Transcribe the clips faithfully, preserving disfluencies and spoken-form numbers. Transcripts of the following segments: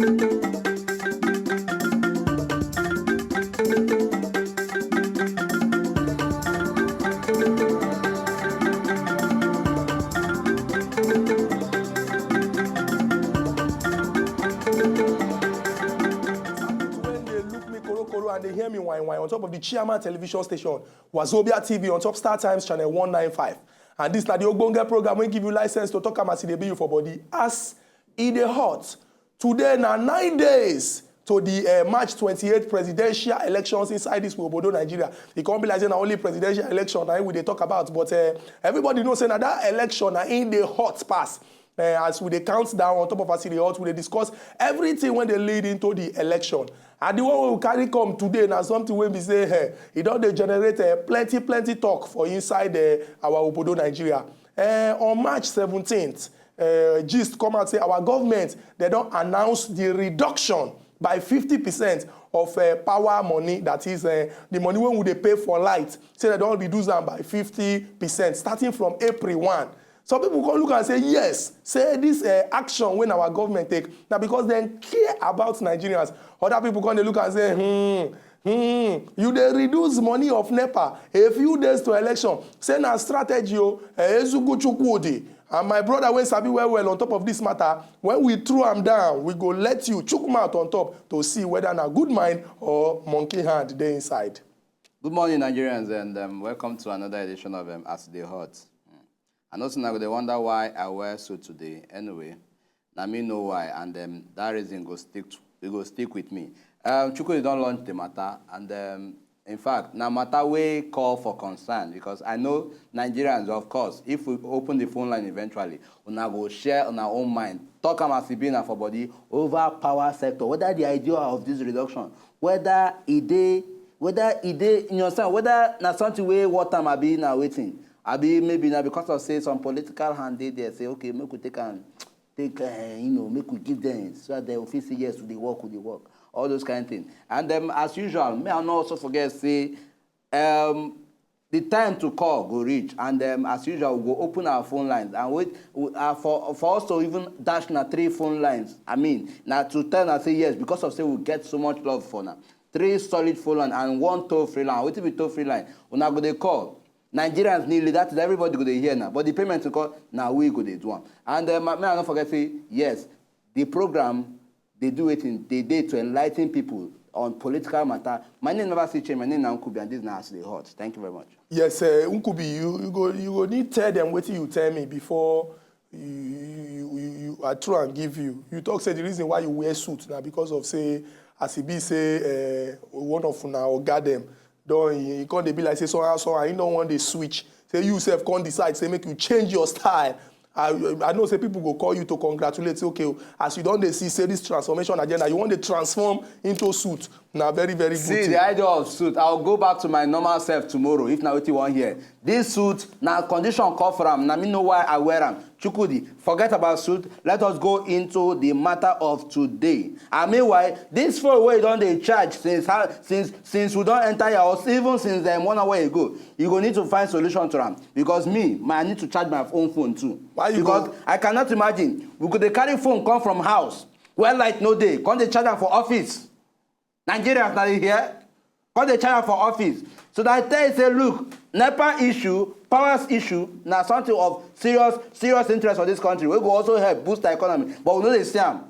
When they look me koro koro and they hear me whine whine on top of the Chairman television station, Wazobia T V on top Star Times channel one nine five. And this na the ogbonge program wey give you license to talk am as e dey be you for body. As e dey hot, today na nine days to the uh, March twenty-eighth presidential elections inside this obodo Nigeria. E come be like say na only presidential election na we dey talk about, but uh, everybody know say na that election na im dey hot pass. Uh, as we dey count down on top of as e dey hot, we dey discuss everything wey dey lead into the election. And the one wey we carry come today na something wey be say eh, e don dey generate eh, plenty plenty talk for inside eh, our obodo Nigeria. Eh, on March seventeenth, eh, gist come out say our government dem don announce the reduction by fifty percent of eh, power money, that is eh, the money wey we dey pay for light, say dem don reduce am by fifty percent starting from April one. Some people come look and say yes, say this uh, action wey our government take na because dem care about Nigerians. Other people come dey look and say hmm hmm, you dey reduce money of nepa a few days to election, say na strategy o. Eh, Ezugu Chukwudi and my brother wey sabi well well on top of this matter, when we throw am down we go let you chook mouth on top to see whether na good mind or monkey hand dey inside. Good morning, Nigerians, and um, welcome to another edition of um, As They Hot. I know some people dey wonder why I wear suit today. Anyway, na me know why, and um, that reason go stick to, e go stick with me. Um, Chukwudi don launch the matter, and um, in fact, na matter wey call for concern because I know Nigerians, of course, if we open the phone line eventually, una go share una own mind, talk am as e be na for body over power sector, whether the idea of this reduction, whether e dey whether e dey you understand whether na something wey worth am abi na wetin, abi maybe na because of say some political hand dey there say okay make we take am take uh, you know make we give them so that they fit say yes we dey work we dey work, all those kind thing. And um, as usual, me I no also forget say um, the time to call go reach, and um, as usual we go open our phone lines and wait uh, for for us to even dash na three phone lines, I mean na to tell na say yes because of say we get so much love for na three solid phone line and one toll free line. Wetin be toll free line? Una go dey call, Nigerians need it, that is everybody go dey hear na, but the payment to call na we go dey do am. And um, me I no forget say yes, the program dey do wetin dey dey to enlighten people on political matter. My name never still change. My name na Nkubi, and this na as e dey hot. Thank you very much. Yes, uh, Nkubi, you, you go you go need tell them wetin you tell me before you you you you I throw and give you. You talk say the reason why you wear suit na because of say as e be say uh, one of una oga dem don he come dey be like say somehow somehow he no wan dey switch. Say you sef come decide say make you change your style. I, I know say people go call you to congratulate say okay as you don dey see say this transformation agenda you wan dey transform into suit na very very good see thing. The idea of suit, I'll go back to my normal self tomorrow if na wetin you wan hear. This suit na condition call for am, na me know why I wear am. Chukwudi, forget about suit, let us go into the matter of today. And meanwhile, this phone wey you don dey charge since how since since we don enter your house, even since um, one hour ago, you go need to find solution to am because me, my I need to charge my own phone too. Why you because go? I cannot imagine we go dey carry phone come from house where light no dey, come dey charge am for office. Nigerians na dey here, come dey charge am for office. So that I tell you say look, nepa issue, powers issue na something of serious serious interest for this country wey go also help boost our economy, but we no dey see am.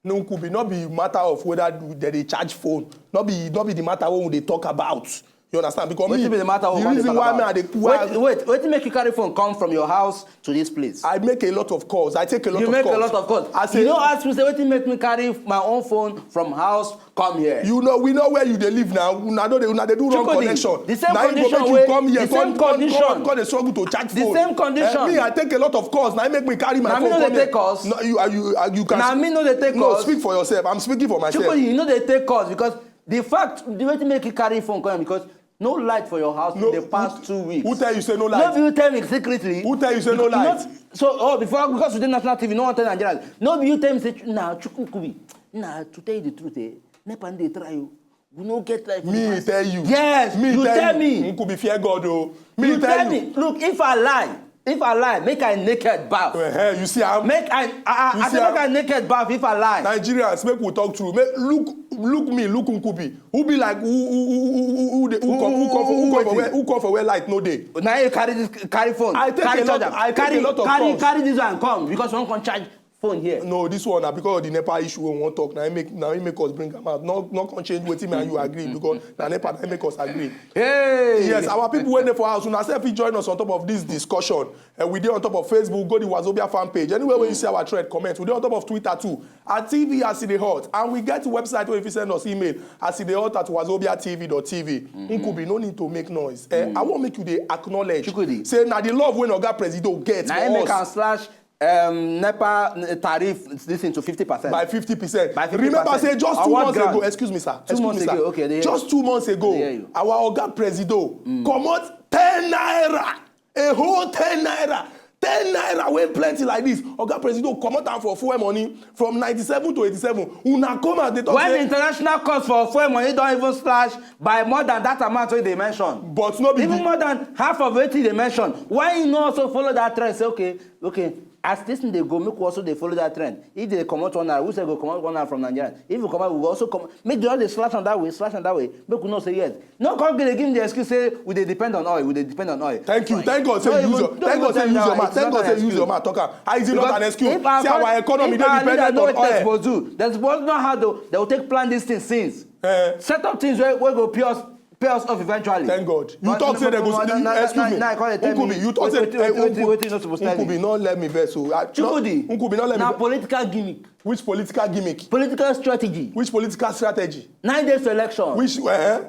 No Nkubi, no be matter of whether dem dey charge phone, no be no be the matter wey we dey talk about. You understand? Because wetin me, be the matter wey the we come dey reason talk why me about? I dey why Wait, wait, wetin make you carry phone come from your house to this place? I make a lot of calls. I take a lot You of make calls. a lot of calls. I say, You no ask me say wetin make me carry my own phone from house come here. You know, we know where you dey live now. Una no dey, una dey do wrong Chukudi, connection. The same Na him go condition make wey- you come here, the same come, come, condition. come, come dey struggle to charge The phone. same condition. Eh, me, I take a lot of calls. Na him make me carry my Na me phone no dey come here. take calls. No, you, are you, are, you can. Na me no dey take No, calls. Speak for yourself. I'm speaking for myself. Chukudi, you no dey take calls because the fact the way to make you carry phone come because no light for your house No, in the past who, two weeks. Who tell you say no light? No be you tell me secretly. Who tell you say no light? No, so oh before because we dey national T V, no one tell Nigerians. No be you tell me say na chukwukubi. Na to tell you the truth, eh? Nepa dey try you. We no get light for Me the past. Tell you. Yes, Me you tell tell you. Me. Nkubi fear God o. Me You tell tell you. Me. Look, if I lie, If I lie, make I naked bath. Eh, you see am? Make I, I, I, You I see say am? Make I naked bath if I lie. Nigerians, make we talk true. Make, look, look me, look Nkubi. Who be like who who who who who who dey- who come who come for who come for where who come for where light no dey? Now you carry this carry phone. I take carry a lot- charger, I take a carry, lot of carry, calls. Carry this one come because one come charge phone here. No, this one na because of the NEPA issue we wan talk. Na im make na im make us bring am out. No no come change wetin me and you agree because na NEPA na im make us agree. Hey. Yes, our people wey dey for house, una sef fit join us on top of this discussion. Uh, we dey on top of Facebook, go the Wazobia fan page. Anywhere where you see our thread, comment. We dey on top of Twitter too, at T V as e dey hot. And we get the website where you fit send us email, as e dey hot at wazobia T V dot T V. Nkubi, no need to make noise. Eh, I wan make you dey acknowledge Chukwudi. Say na the love wey Oga Presido get Now for you make am us. Slash um, NEPA tariff this thing to fifty percent. By fifty percent. By fifty percent. Remember say just two On what months ago, ground? excuse me, sir. Two Excuse months me, sir. Ago, okay, they- Just two months ago, They hear you. Our Oga Presido comot ten naira, a whole ten naira, ten naira wey plenty like this. Oga Presido comot am for fuel money from ninety-seven to eighty-seven. Una come out dey talk When the say international cost for fuel money don even slash by more than that amount wey dey mention. But no be Even the- more than half of wetin dey mention. Why you no also follow that trend? Say okay, okay. As this thing dey go, make we also dey follow that trend. If they comot one naira, we say go comot one naira from Nigeria. If we comot, we go also come. Make they all dey slash am that way, slash am that way. Make we know say yes. No come dey give me the excuse say we dey depend on oil, we dey depend on oil. Thank you. Thank God say No you use even- your don't thank even God say tell you me use that your it's mouth. not Thank an God say you use excuse. your mouth. Talk am. How is it not Because an excuse? if Say our our leader economy know dey what dependent on Tesla oil. Suppose do, they're supposed to know how to. They will take plan these things since. Eh. Set up things where we go pay us pay us off eventually. Thank God. You talk say they go. Excuse me. Nkubi, you talk say. Wait, wait, wait, wait, wait, not supposed to tell Nkubi, you. No let me vex. So, uh, Chukwudi, Nkubi, no let me na vex. Political gimmick. Which political gimmick? Political strategy. Which political strategy? Nine days to election. Which uh,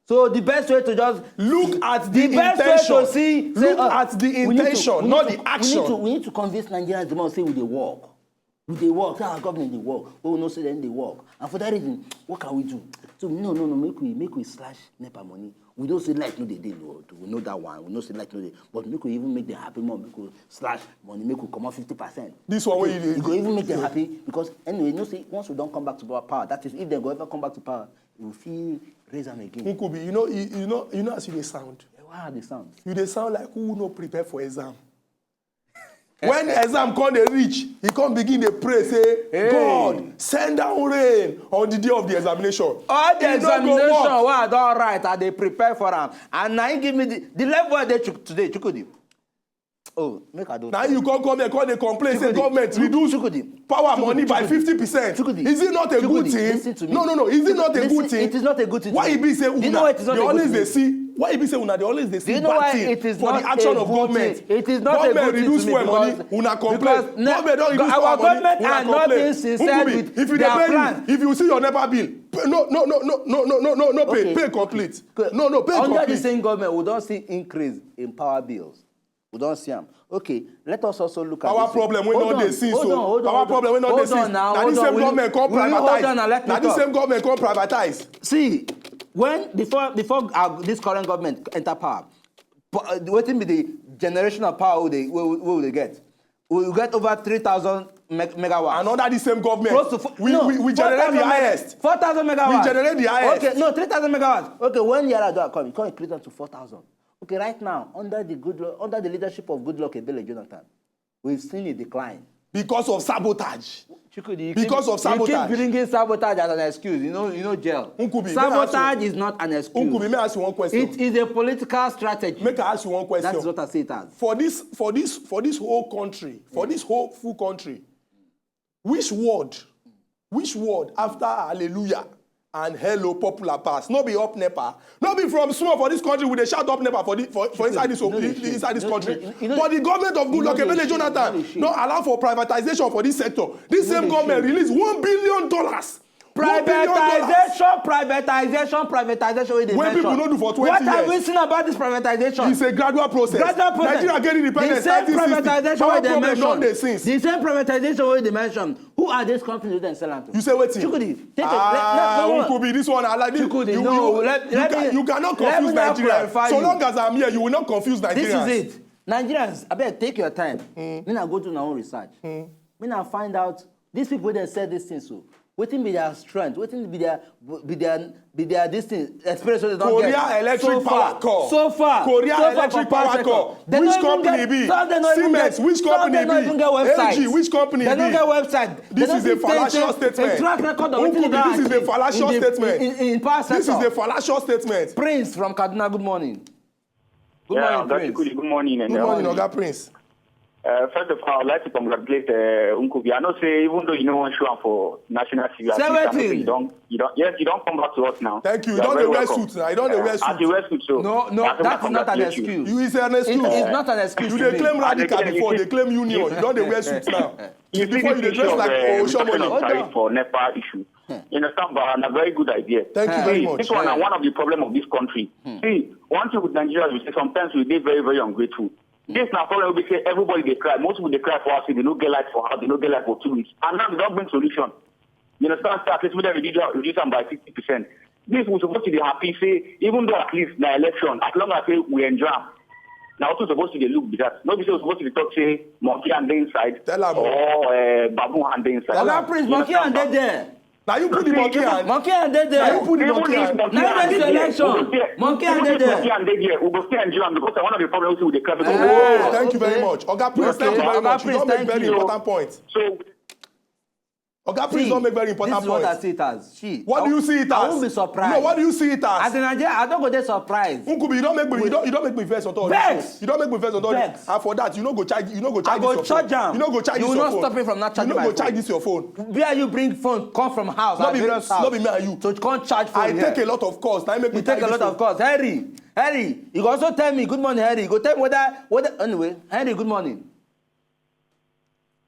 So the best way to just look at the, the best intention. Way to see. Look uh, at the we need to- intention, we need not to- the action. We need to, we need to convince Nigerians the more say we dey work. We dey work. Say our government dey work. But we know say dem dey work. And for that reason, what can we do? So no, no, no. Make we make we slash NEPA money. We know say light no dey dey. No, we know that one. We know say light no dey. But make we even make them happy more. Make we slash money. Make we comot fifty percent. This one wey you dey E go even make them happy because anyway, you know say once we don come back to power, power, that is if dem go ever come back to power, we fit raise am again. Nkubi, you know, you, you know, you know as you dey sound. Why are the sound? You dey sound like who no prepare for exam. When exam come dey reach, he come begin dey pray say, Hey. God, send down rain on the day of the examination. All the E no go examination work. Wey I don write, I dey prepare for am, and na him give me the the level wey I dey Chuk- today, Chukwudi. Oh, make I do. Now you come come here, come dey complain say Chukwudi, government Chukwudi, reduce Chukwudi, power Chukwudi, money by Chukwudi, fifty percent. Chukwudi, Is it not a good Chukwudi, thing? Listen to me. No, no, no. Is it not a Listen, good thing? It is not a good thing. Why e be say Do you know why it is not they a good always thing? Dey see? Why e be say una dey always dey see Do you know bad why thing it is for not the action a of good government? Thing? It is not Government a good thing reduce to me fuel money, because- una complain. because na- Government don reduce our fuel money, government una are not complain. Being sincere Nkubi, with if you dey their pay plan. If you see your NEPA bill, pay, no, no, no, no, no, no, no, no, pay, Okay. Pay complete. Good. No, no, pay Under complete. The same government, we don see increase in power bills. We don see am. Okay, let us also look at Power this thing. problem wey Hold no on, dey since hold o. on, hold on, Power hold on. Problem wey no dey Hold on since. Now, Na hold this on. Same Will you- government come will you hold on and privatize. Let me Na this talk. Same government come privatize. See, when before before uh, this current government enter power, po- uh, wetin be the generational power wey dey wey we- wey we dey get? We get over three thousand meg- megawatts. And under the same government, Close to four, we, no, we, we generate the four thousand meg- highest. Four thousand megawatts. We generate the highest. Okay, no, three thousand megawatts. Okay, when Yar'Adua come, he come increase am to four thousand. Okay, right now under the good under the leadership of Goodluck Ebele Jonathan, we've seen a decline. Because of sabotage. Chukwudi, you Because keep, of sabotage. You keep bringing sabotage as an excuse. You know, you know, jail. Nkubi, may I ask you- Sabotage is not an excuse. Nkubi, may I ask you one question? It is a political strategy. Make I ask you one question. That is what I see it as. For this, for this, for this whole country, for this whole full country, which word, which word after hallelujah and hello popular pass? No be up NEPA. No be from small for this country we dey shout up NEPA for the, for, for inside this You know the inside this shame. country. You know- you know- But the government of you know Goodluck the Ebele shame. You know Jonathan the shame. No allow for privatization for this sector. This You know same the government shame. Release one billion dollars. One billion dollars. Privatization, privatization, privatization. Wey dey Wey mention. People no do for twenty What years. Have we seen about this privatization? It's a gradual process. Gradual process. Nigeria get independence. The same privatization Power wey dey problem mention. Don dey since. The same privatization wey dey mention. Who are these companies wey dem sell am to? You say wetin? Chukwudi, take a Ah, let, let, Nkubi, this one I like. This, Chukwudi, you, no, you, let- you, let can, me- you cannot let me confuse now Nigerians. clarify So you. Long as I'm here, you will not confuse Nigerians. This is it. Nigerians, abeg take your time. Make una go do una own research. Make una find out these people wey dey sell these things so. Wetin be their strength? Wetin be their be their be their this thing? Experience wey they don Korea get. Electric So Power far, Co. So far, Korea so far Electric for power Power sector. Co. They Which don't even company get, be? Some of them don't even Siemens, get, which some of company them don't be? even get website. L G, which company They don't be? Get website. This They is don't a fallacious even statement. A track record of wetin Nkubi, they don this is a achieve fallacious in the, statement. In, in, in power This is sector. A fallacious statement. Prince from Kaduna, good morning. Good Yeah, morning, Oga Prince. Chukudi, good morning. And, Good uh, morning, Oga Prince. Uh, first of all, I'd like to congratulate uh, Nkubi. I know say even though you know one show for national T V, at Say least I know wetin? say you don't, you don't, yes, you don't come back to us now. Thank you. You are don very dey wear welcome. Suit now. You don dey Uh, wear As suit. You wear suit, so No, no, I think I that is not an congratulate you. Excuse. You is an It, excuse. It's not an excuse. You To dey me. Claim I radical dey before. Claim You dey claim union. You don dey wear suit now. You Before you dey this dress issue like of, uh, Oshomole. Talking of tariff for NEPA issue. You understand, but na very good idea. Thank you very See, much. This one na one of the problem of this country. See, one thing with Nigeria, we say sometimes we dey very, very ungrateful. This na problem we say everybody dey cry. Most people dey cry for house, they no get light for house, they no get light for two weeks. And now they don bring solution. You understand? Say at least we don reduce, reduce am by fifty percent. This we supposed to be happy. Say even though at least na election, as long as say we enjoy am, na also supposed to dey look be that. No be say we supposed to dey talk say monkey hand dey inside Tell am. Or uh, baboon hand dey inside. Tell Oga am. Prince, You monkey hand dey understand? There. Na you put the monkey hand. Monkey hand dey there. Na you put the Even monkey if hand. monkey Now hand this dey there, election. we go still- Monkey hand even dey if there. Monkey hand dey there, we go still enjoy am because na one of the problems we dey cry because Ah, Oh, thank you very okay. much. Oga Prince, Okay, thank you very Oga much. You Prince, don make thank very you. Important point. So Oga Prince See, don make very This important is what I point. See it as. Shit. What do you see it as? I won't be surprised. No, what do you see it as? As a Nigerian, I don go dey surprised. Nkubi, you don make me, you don, you don make me vex on top of Vex! This. You don make me vex on top. Vex! And for that, you no go charge, you no go charge I go this your charge phone. Am. You no go charge You this will your not phone. Stop me from not You charging no my go charge phone. This your phone. Where you bring phone come from house? No I be bring me, house. No be me and you. To come charge phone I here. Take a lot of calls. Na make me You take a carry lot this of calls. Henry, Henry, you go also tell me good morning, Henry. You go tell me whether whether anyway, Henry, good morning.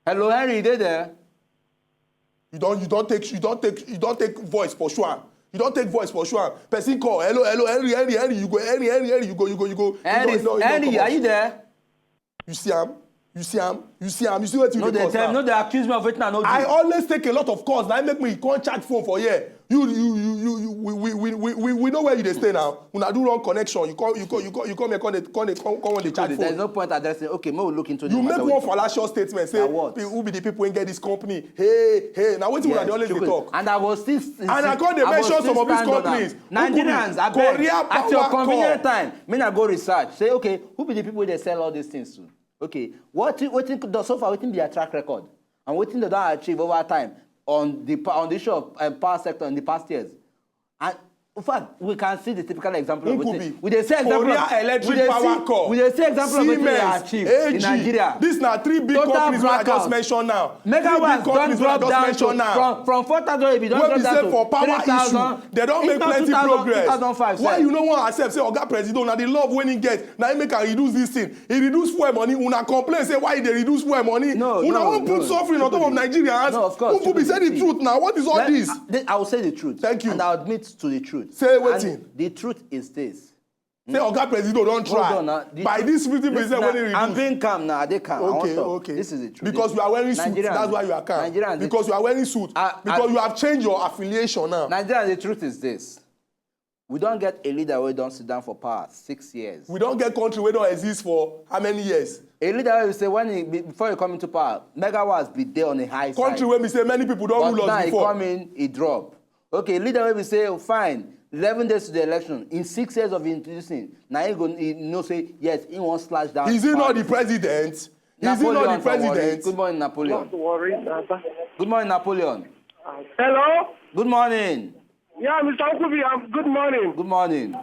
Hello, Henry, you dey there? You don you don take you don take you don take voice for sure. You don take voice for sure. Person call, hello, hello, Henry, Henry, Henry, you go, Henry, Henry, Henry, you go, you go, you go. Henry, you don, you don, you don Henry, comot. Are you there? You see am? You see am? You see am? You see wetin you No, dey they cause tell now? No, they accuse me of wetin I no do. I always take a lot of calls. Na make me come charge phone for here. You, you, you, you, you, we, we, we, we, we know where you dey stay now. Una do wrong connection. You come, you come, you come, you come here, come dey, come dey, come, come dey charge There is phone. No point addressing. Okay, make we look into the You make matter one with you. Fallacious statement. Say Na what? Who be the people wey get this company? Hey, hey. Now wetin una Yes, dey always dey Chukwu, talk? And I go still. And I come dey go mention still some of these stand on am. Companies. Nigerians, Nkubi, abeg, Korea at your Power convenient Co. Time, make una go research. Say, okay, who be the people wey dey sell all these things to? Okay, what wetin do so far? Wetin be their track record and wetin they don achieve over time on the pa- on the issue of um, power sector in the past years? And in fact, we can see the typical example of Nkubi, wetin we dey see example Korea of Electric we dey Power see Co. we dey see example of wetin they Siemens, achieve A G, in Nigeria. These na three big Total companies wey I blackout. Just mention now. Three big Megawatts don companies wey I drop Just down Mention to now. From from four thousand, e don Wey drop be down say to For power three thousand. Issue, they don make plenty progress. Why you no wan accept say Oga President, na the love wey he get, na him make am reduce this thing? He reduce fuel money, una complain say why he dey reduce fuel money. No, una no, wan put no, suffering on top of Nigerians. No, of course, Nkubi, say the truth now. What is all this? I will say the truth. Thank you. And I admit to the truth. Say wetin? The truth is this. Say Oga President don try. By this fifty percent wey he reduce. I'm being calm now. I dey calm. Okay, okay. This is the truth. Because you are wearing suit, that's why you are calm. Because you are wearing suit. Because you have changed your affiliation now. Nigeria, the truth is this. We don get a leader wey don sit down for power six years. We don get country wey don exist for how many years? A leader wey be say when he be- before he come into power, megawatts be dey on a high side. Country wey be say many people don rule us before. But now he come in, he drop. Okay, leader wey be say fine, eleven days to the election, in six years of introducing, na he go he know say yes, he wan slash down. Is he not the president? Is he not the president? Good morning, Napoleon. Not to worry, Baba. Good morning, Napoleon. Hello? Good morning. Yeah, Mister Nkubi, um, good morning. Good morning.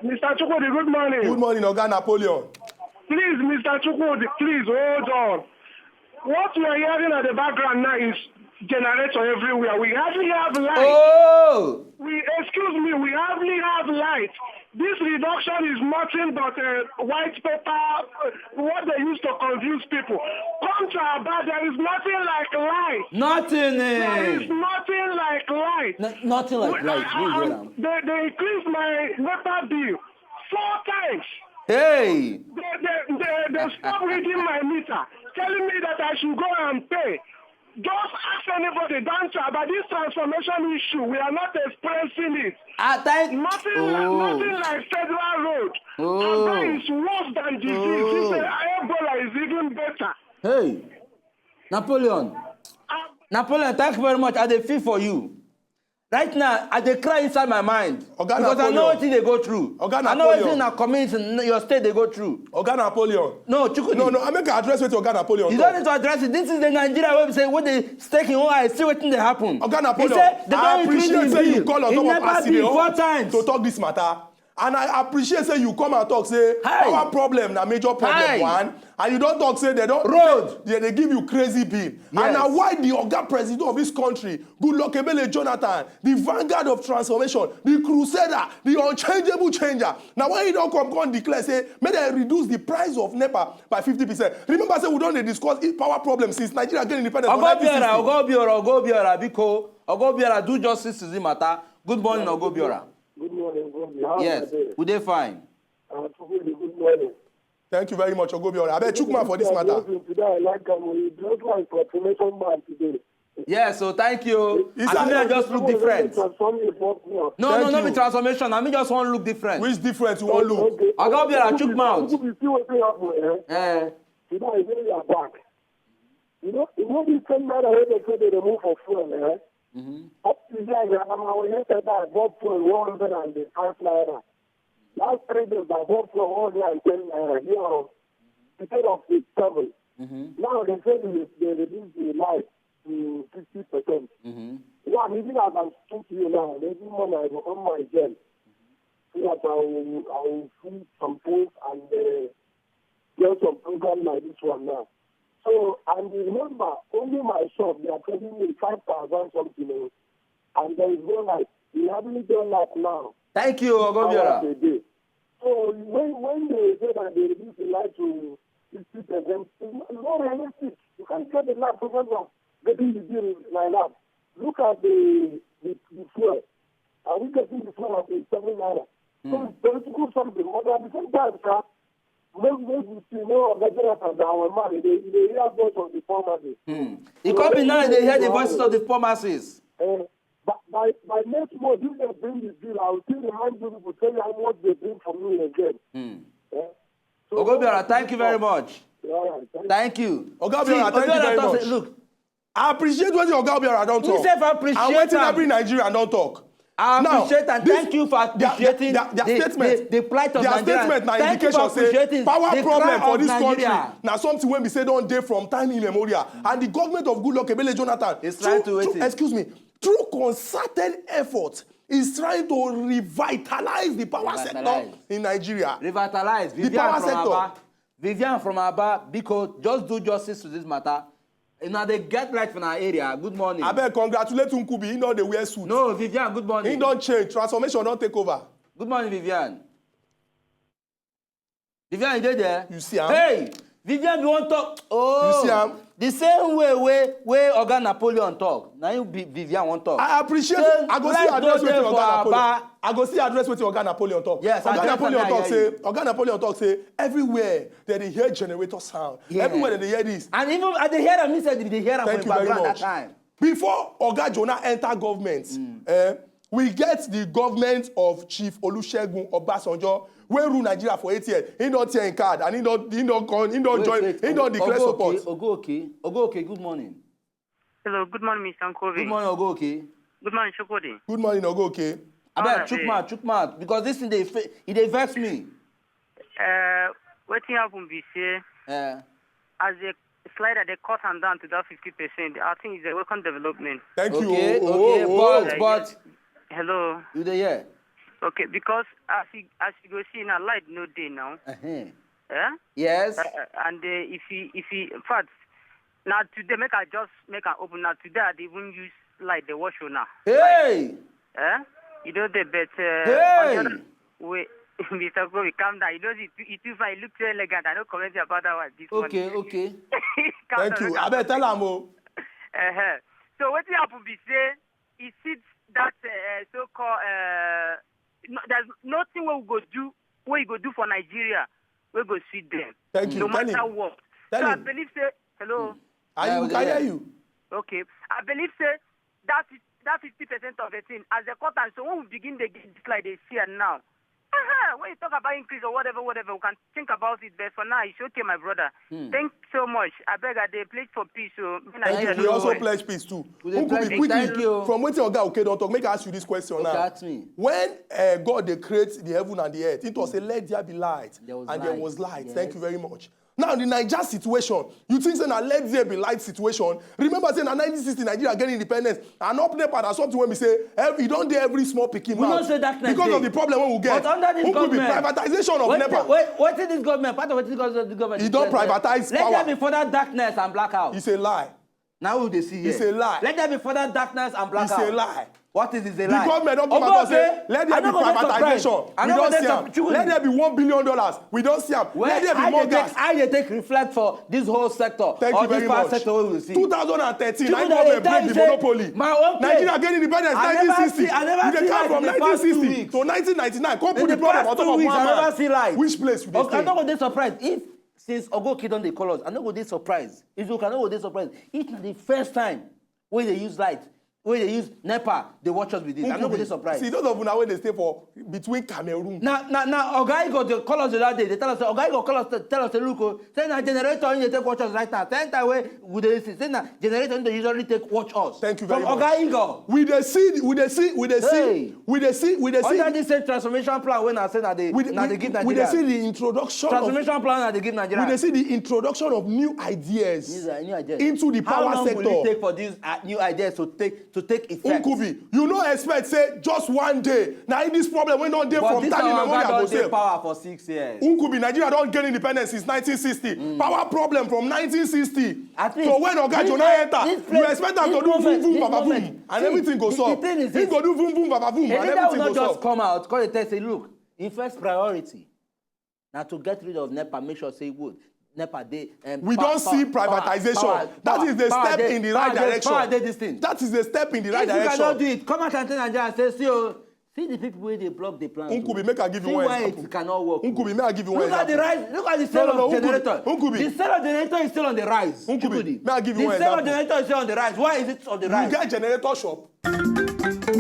Mister Chukwudi, good morning. Good morning, Oga Napoleon. Please, Mister Chukwudi, please hold on. What we are hearing at the background now is generator everywhere. We hardly have light. Oh! We, excuse me, we hardly have light. This reduction is nothing but a white paper, uh, what they use to confuse people. Come to Aba, there is nothing like light. Nothing. There Eh. is nothing like light. No, nothing like light. I- I- they, they increased my NEPA bill four times. Hey! They, they, they, they stopped reading my meter, telling me that I should go and pay. Just ask anybody down to about this transformation issue. We are not expressing it. I thank Nothing, like, nothing like federal road. Oh. Aba is worse than disease. Oh. This, uh, Ebola is even better. Hey, Napoleon. Ab- Napoleon, thank you very much. I dey feel for you. Right now, I dey cry inside my mind. Oga because I know Napoleon. Wetin dey go through. Oga I know Napoleon. Wetin na community in your state dey go through. Oga Napoleon. No, Chukwudi. No, no, I make I address wetin Oga Napoleon You talk. Don't need to address it. This is the Nigeria wey be say wey dey stake in one eye, see wetin dey happen. Oga Napoleon, he say they I don increase appreciate the say you bill. Call on top of Presido four times to talk this matter. And I appreciate say you come and talk say Hi. Power problem na major problem Hi. One. And you don talk say they don Road. They, they give you crazy bill. Yes. And na why the oga president of this country, Goodluck Ebele Jonathan, the vanguard of transformation, the crusader, the unchangeable changer, na why he don come come declare say make dem reduce the price of nepa by fifty percent. Remember say we don dey discuss power problem since Nigeria get independence for nineteen sixty. Oga Obiora, Oga Obiora, Oga Obiora, biko, Oga Obiora, do justice to the matter. Good morning, Oga Obiora. Good morning, good morning. How are you? Yes, we dey fine. Uh, Chukwudi, good morning. Thank you very much, Oga Obiora. Abeg, chook mouth for this matter. Today I like am. We just like transformation man today. Yes, so thank you. Is I that mean, I just look different. Transform you for now. No, no, Thank no, you. Be transformation. I mean, just one look different. Which different you wan look? Okay. Oga Obiora, chook mouth. People see wetin happen, eh? Eh. Today I say you are back. You know, you know this ten naira wey they say they remove for fuel, eh? Mm-hmm. Up to here, I'm our yesterday I bought fuel one hundred and five naira. Last three days, I bought fuel one hundred and ten naira. Here, instead of six seven. Mm-hmm. Now they say they, they reduce the light to fifty percent. Mm-hmm. Yeah, even as I'm speaking to you now, every morning I go on my gel. So that I will, I will see some things and uh, get some program like this one now. So, and remember, only my shop, they are charging me five thousand something. Oh. And there is no light. We hardly get light now. Thank you, Oga Obiora. Hours a day. So, when, when they say that they reduce the light to fifty percent, it's not realistic. You can't get the light because of getting the bill like that. Look at the, the, the fuel. Are we getting the fuel at seven naira? So, it's political something. But at the same time, sir, make, make we see more of Nigerians as our man. They, they hear voice of the former day. Hmm. It could be now they hear the voices of the former says. Eh, but by, by next month, if they bring the bill, I will still remind you people, tell you how much they bring for me again. Hmm. Eh? So, Oga Obiora, thank you very much. All right, thank you. Thank you. Oga Obiora, See, thank you Obiora very talk much. Say, look, I appreciate wetin Oga Obiora don talk. Himself appreciate And wetin am. Every Nigerian don talk. I Now, appreciate and this- thank you for their- their- appreciating their- their the, statement- the, the plight of their Nigerians. Statement na Thank you for indication say appreciating power the problem cry for of this country Nigeria. Na something wey be say don dey from time immemorial, and the government of Goodluck Ebele Jonathan Is trying through- to through- wait it. Excuse me, through concerted effort is trying to revitalize the power Revitalize. Sector in Nigeria. Revitalize. The Vivian power from sector. Aba. Vivian from Aba, biko, just do justice to this matter. Una dey get light for our area. Good morning. Abeg, congratulate Nkubi. He don dey wear suit. No, Vivian, good morning. He don change. Transformation don take over. Good morning, Vivian. Vivian, you dey there? You see am? Hey, Vivian, you wan talk? Oh, You see am? The same way wey wey Oga Napoleon talk, na you be Vivian wan talk. I appreciate. Say, I go still light address no dey wetin for Oga Napoleon. Aba. I go still address wetin Oga Napoleon talk. Yes, Oga address Napoleon am, talk I say hear you. Oga Napoleon talk say everywhere they dey hear generator sound. Yeah. Everywhere they dey hear this. And even I dey hear am, he said they dey hear am Thank for you very background that much. Time. Before Oga Jonah enter government, eh, we get the government of Chief Olusegun Obasanjo wey rule Nigeria for eight years. He don tear him card and he don he don come he don Wait, join wait, he don Ogo- declare Ogo support. Okay, Ogo okay, Ogo okay. Good morning. Hello, good morning, Mister Nkobi. Good morning, Ogo okay. Good morning, Chukwudi. Good morning, Ogo okay. Abeg, Honor chook dey. Mouth, chook mouth, because this thing dey fa- e dey vex me. Uh, wetin happen be say Eh. As the slider they cut am down to that fifty percent, I think it's a welcome development. Thank you. Okay, Oh, okay, oh, but oh. but Hello. You dey hear? Okay, because as you as you go see now, light no day now. Uh-huh. Eh? Yes. Uh, uh, and uh, if he if he in fact now today make I just make an open now today I dey even use light the wash now. Hey! Eh? You know the but uh, Hey! On the other, wait, Mister Kobe, calm down. You know you too, you too fine. You look too elegant. I don't comment about that one this Okay, morning. Okay. Calm Thank down, you. Calm I better down. Tell am o. Uh-huh. So what happen be say he sits that uh, so-called uh, no, there's nothing we go do what you go do for Nigeria we go sweet them. Thank you. No Tell matter him. What. Tell so him. I believe say hello. Are Yeah, you? We Can hear you. Okay. I believe say that is that fifty percent of the thing as the cut and so when we begin to get this like they see it now. Ah, when you talk about increase or whatever, whatever, we can think about it. But for now, it's okay, my brother. Thanks so much. I beg, I dey plead for peace. So me, Thank Nigeria you. We no also worry. Pledge peace too. We dey Uncle, pledge quickly, thank you. From wetin Oga Oke don talk, make I ask you this question Okay, now. Ask me. When uh, God dey create the heaven and the earth, it was a let there be light, There was and there light, was light. Yes. Thank you very much. Now the Naija situation, you think say na let there be light situation? Remember say na nineteen sixty Nigeria get independence, and up NEPA na something wey be say every, e don dey every small pikin We mouth know say darkness because dey. Of the problem wey we get. But under this Who could be government, privatization of wait, NEPA? Wait, wetin this government, part of wetin this government, this government E is don doing, privatize let power. There be further darkness and blackout. It's a lie. Now we dey see here. It's a lie. Let there be further darkness and blackout. It's a lie. What is is a The lie? Government don come out and say let there be privatization. We don see am. Let there be one billion dollars. We don see am. Let there be more gas. How you take reflect for this whole sector? Thank or you this very power much. Sector wey we see. Two thousand and thirteen, People na dey government tell break you the say, monopoly. My own place. Nigeria get independence I never nineteen sixty. See, I never We dey see come light from in the past nineteen sixty two weeks. To nineteen ninety-nine. Come In put the the problem past on top two of weeks, one I never man. See light. Which place we dey Okay, I stay? No go dey surprised if since Oga Oke don dey call us. I no go dey surprised. If you can no go dey surprised. If na the first time wey dey use light, wey dey use NEPA, dey watch us with this. I no go dey surprised. See those of una wey dey stay for between Cameroon. Na na na Oga Igor dey call us the other day. Dey tell us say Oga Igor call us tell us say look o, say na generator him dey take watch us right now. Ten time wey we dey see say na generator him dey usually take watch us. Thank you very From much. Oga Igor. We dey see, we dey see, we dey see, Hey. we dey see, we dey see. Under this same transformation plan wey na say na dey We dey, na we, dey give we dey Nigeria. See the introduction of Transformation plan na dey give we Nigeria. Dey see the introduction of new ideas New ideas. Into the How power long sector. Will it take for these uh, new ideas to take to take effect? Nkubi, you no expect say just one day na in this problem wey don dey But from this time our immemorial oga go don dey save. Power for six years. Nkubi, Nigeria don gain independence since nineteen sixty. Power problem from nineteen sixty. At So least when Oga this Jonah place- enter, this you place- Expect am this to do government- vum vum this baba vum government- and see, everything go the- solve. The thing is He this. Go do vum vum baba vum A and leader will everything not go just solve. Come out, come dey tell say, look, im first priority na to get rid of NEPA, make sure say wood, NEPA dey. Um, We power- don see power- power- privatization. power- That power- is the power step dey- in the power right dey- direction. Power dey this thing. That is the step in the right If you cannot direction. Do it, come out and tell Nigeria say, see o, see the people wey dey block the plan. Nkubi, make I give you See one why example. It cannot work. Nkubi, make I give you one Look at the example. Rise. Look at the sale No, no, of no, Nkubi, generator. Nkubi. The sale of generator is still on the rise. Nkubi, Chukwudi. May I give you The one sale of example? Generator is still on the rise. Why is it on the rise? You get generator shop.